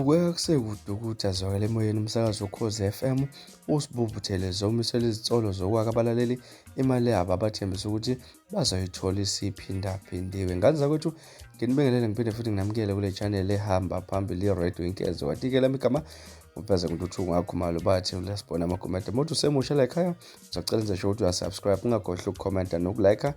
Kubukeka kusekude ukuthi azwakale emoyeni umsakazo woKhozi FM uSibu Buthelezi omisele izinsolo zokwaka abalaleli imali yabo abathembisa ukuthi bazoyithola isiphindaphindiwe. Ngane zakwethu, nginibingelele ngiphinde futhi nginamukele kule channel ehamba phambili i-Radio Inkezo. Watikela igama uveze ngentuthuko ngakhumalo bathi ulasibona amagumede. Uma usemusha la ekhaya, ngizocela enze sure ukuthi uyasubscribe, ungakhohlwa ukukhomenta nokulike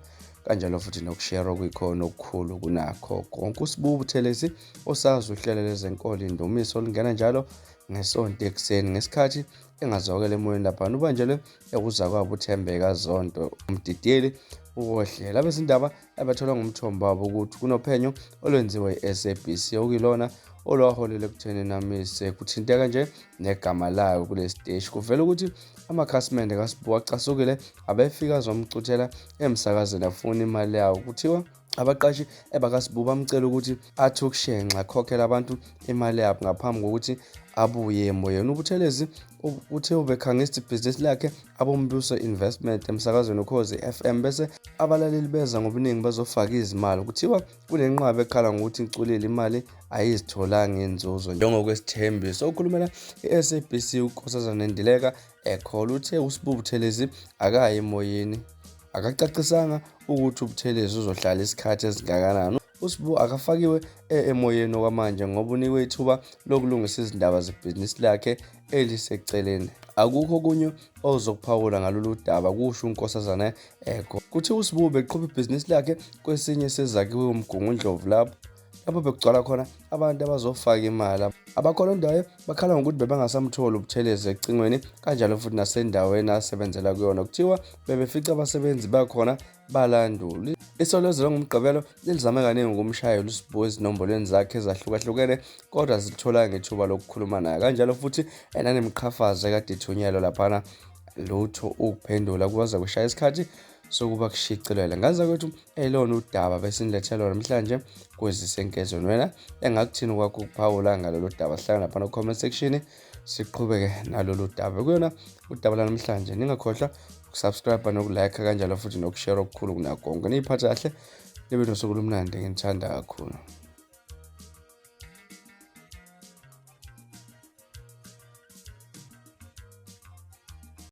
kanjalo futhi nokushare okuyikhona okukhulu kunakho konke. USibu Buthelezi osazi uhlelo lezenkolo indumiso olungena njalo ngesonto ekuseni ngesikhathi engazwakela emoyeni laphana ubanjelwe ekuzakwabo uThembeka Zondo umdidiyeli wohlelo. Abezindaba abatholwa ngumthombo wabo ukuthi kunophenyo olwenziwe i-SABC okuyilona olwaholela ekutheni namise kuthinteka nje negama layo kule siteshi. Kuvela ukuthi amakhasimende kaSibu acasukile abefika azomcuthela emsakazweni afuna imali yawo. Kuthiwa abaqashi ebakaSibu bamcela ukuthi athi ukushenxa akhokhele abantu imali yabo ngaphambi kokuthi abuye emoyeni. UButhelezi uthe ubekhangisa ibhizinisi lakhe aboMbuso Investment emsakazweni uKhozi FM bese abalaleli beza ngobuningi bazofaka izimali. Kuthiwa kunenqwaba ekhala ngokuthi iculile imali ayizitholanga inzuzo njengokwesithembiso. Okhulumela i-SABC uNkosazana Ndileka Ekhola uthe uSibu Buthelezi akayi emoyeni. Akacacisanga ukuthi uButhelezi uzohlala isikhathi esingakanani. USibu akafakiwe emoyeni okwamanje ngoba unikwe ithuba lokulungisa izindaba zebhizinisi lakhe eliseceleni. Akukho okunye ozokuphawula ngalolu daba, kusho uNkosazana Eko. Kuthiwa uSibu ubeqhuba ibhizinisi lakhe kwesinye sezakhiwo uMgungundlovu lapho bekugcwala khona abantu abazofaka imali. Abakhonondayo bakhala ngokuthi bebengasamtholi uButhelezi ecingweni kanjalo futhi nasendaweni asebenzela kuyona. Kuthiwa bebefica abasebenzi bakhona balandula. Isolezwe langoMgqibelo lilizame kaningi ukumshayela uSibu ezinombolweni zakhe ezahlukahlukene kodwa zilitholanga ithuba lokukhuluma naye. Kanjalo futhi enanemiqhafazo ekade ithunyelwa laphana lutho ukuphendula kwaze kushaya isikhathi sokuba kushicilelwe. Ngane zakwethu, elona udaba besinilethelwa namhlanje kwezisenkezweni. Wena engakuthini kwakho ukuphawula ngalolu daba? Sihlangana laphana ku-comment section siqhubeke nalolu daba. Kuyona udaba lanamhlanje, ningakhohlwa ukusubscribe nokulike kanjalo futhi nokushare okukhulu kunakho konke. Niyiphathe kahle, nibe nosuku olumnandi, nginithanda kakhulu.